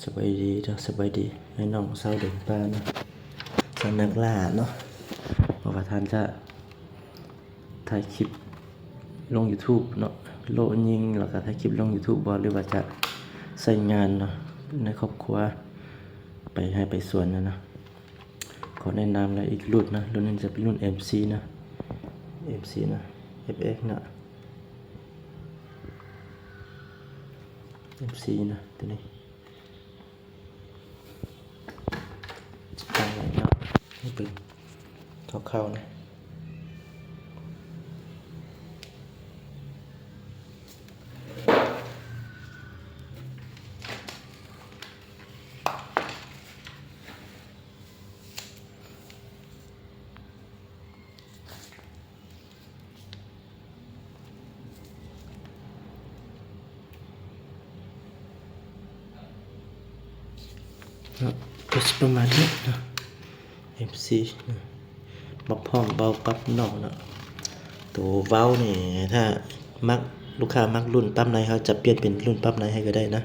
ສະບາຍດີເດີ ສະບາຍດີ ອ້າຍນ້ອງຊາວເດີນປ່າເນາະ ຊາວນັກລ່າເນາະ ບໍ່ວ່າທ່ານຈະຖ່າຍຄລິບລົງຢູທູບເນາະ ໂລະຍິງ ແລ້ວກະຖ່າຍຄລິບລົງຢູທູບບໍ ຫຼືວ່າຈະໃຊ້ງານເນາະ ໃນຄອບຄົວ ໄປໄຮ່ໄປສວນນະເນາະ. ຂໍແນະນຳແລ້ວອີກລຸ້ນນະ ລຸ້ນນີ້ຈະເປັນລຸ້ນເອັມຊີນະ ເອັມຊີນະ ເອັຟເອັກນະ ເອັມຊີນະ ໂຕນີ້ ຕັ້ງໄວ້ເນາະ ໃຫ້ເບິ່ງຄ່າວໆນະ. ເນາະ ກໍຊິປະມານນີ້ເນາະ ເອັມຊີນະ ມາພ້ອມເບົາປັບນອກເນາະ. ໂຕເບົານີ້ ຖ້າມັກ ລູກຄ້າມັກລຸ້ນປັບໃນ ເຮົາຈະປ່ຽນເປັນລຸ້ນປັບໃນໃຫ້ກໍໄດ້ນະ.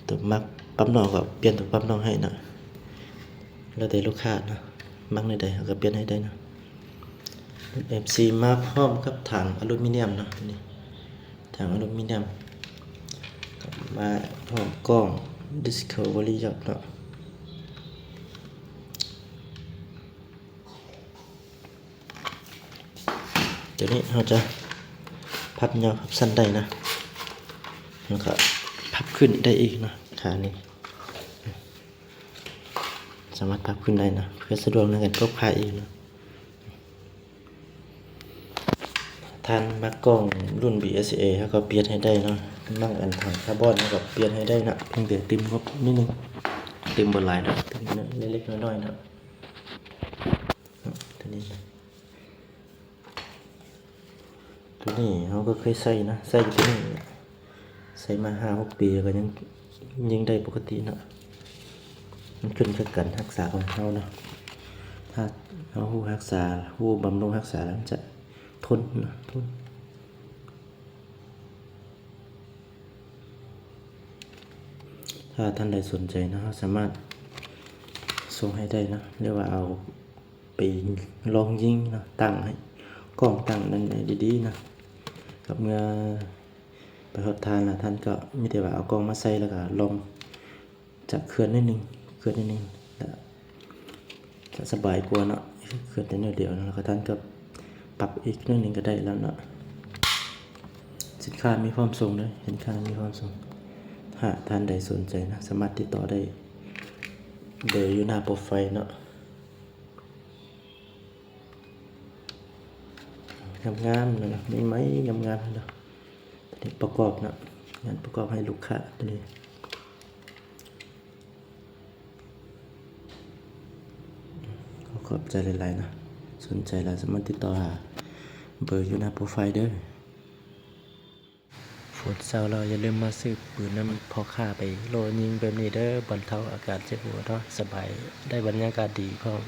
ໂຕມັກປັບນອກກໍປ່ຽນໂຕປັບນອກໃຫ້ເນາະ ແລ້ວແຕ່ລູກຄ້າເນາະ ມັກແນວໃດເຮົາກໍປ່ຽນໃຫ້ໄດ້ເນາະ. ເອັມຊີມາພ້ອມກັບຖັງອາລູມີນຽມເນາະ ນີ້ ຖັງອາລູມີນຽມ ມາພ້ອມກ້ອງ Discovery ເນາະ. ໂຕນີ້ເຮົາຈະພັບຍາວພັບສັ້ນໄດ້ນະ ແລ້ວກໍພັບຂຶ້ນໄດ້ອີກເນາະ ຂານີ້ ສາມາດພັບຂຶ້ນໄດ້ນະ ເພື່ອສະດວກໃນການພົກພາອີກເນາະ. ທ່ານມັກກ້ອງລຸ້ນ ບີເອສເອ ເຮົາກໍປ່ຽນໃຫ້ໄດ້ເນາະ ມັກອັນຖັງຄາບອນ ເຮົາກໍປ່ຽນໃຫ້ໄດ້ເນາະ ພຽງແຕ່ຕື່ມງົບນິດໜຶ່ງ ຕື່ມບໍ່ຫຼາຍດອກ ຕື່ມເລັກໆນ້ອຍໆເນາະ. ໂຕນີ້ນະ ໂຕນີ້ເຮົາກໍເຄີຍໃຊ້ນະ ໃຊ້ຢູ່ໂຕນີ້ ໃຊ້ມາຫ້າຫົກປີ ກໍຍັງຍິງໄດ້ປົກກະຕິເນາະ. ມັນຂຶ້ນກັບການຮັກສາຂອງເຮົາເນາະ ຖ້າເຮົາຮູ້ຮັກສາ ຮູ້ບຳລຸງຮັກສາ ແລ້ວມັນຈະທົນເນາະ ທົນ. ຖ້າທ່ານໃດສົນໃຈເນາະ ເຮົາສາມາດສົ່ງໃຫ້ໄດ້ເນາະ ຫຼືວ່າເອົາໄປລອງຍິງເນາະ ຕັ້ງໃຫ້ ກ້ອງຕັ້ງນັ້ນໃຫ້ດີໆເນາະ. ກັບເມື່ອໄປຮອດທ່ານລະ ທ່ານກໍມີແຕ່ວ່າເອົາກ້ອງມາໃສ່ ແລ້ວກໍລອງ ຈະເຄື່ອນໜ້ອຍໜຶ່ງ ເຄື່ອນໜ້ອຍໜຶ່ງ ຈະສະບາຍກວ່າເນາະ ເຄື່ອນແຕ່ໜ້ອຍດຽວ ແລ້ວກໍທ່ານກໍປັບອີກໜ້ອຍໜຶ່ງກໍໄດ້ແລ້ວເນາະ. ສິນຄ້າມີພ້ອມສົ່ງເດີ ສິນຄ້າມີພ້ອມສົ່ງ. ຖ້າທ່ານໃດສົນໃຈນະ ສາມາດຕິດຕໍ່ໄດ້ ເບີຢູ່ໜ້າໂປຣໄຟເນາະ. ງາມໆເນາະ ໃໝ່ໆ ງາມໆເນາະ. ປະກອບເນາະ ງານປະກອບໃຫ້ລູກຄ້າໂຕນີ້. ຂໍຂອບໃຈຫຼາຍໆເນາະ ສົນໃຈແລ້ວສາມາດຕິດຕໍ່ຫາເບີຢູ່ໜ້າໂປຣໄຟເດີ. ຝົນເຊົາແລ້ວ ຢ່າລືມມາຊື້ປືນນຳພໍ່ຄ້າໄປໂລະຍິງແບບນີ້ເດີ ບັນເທົາອາກາດເຈັບຫົວເນາະ ສະບາຍ ໄດ້ບັນຍາກາດດີພ້ອມ.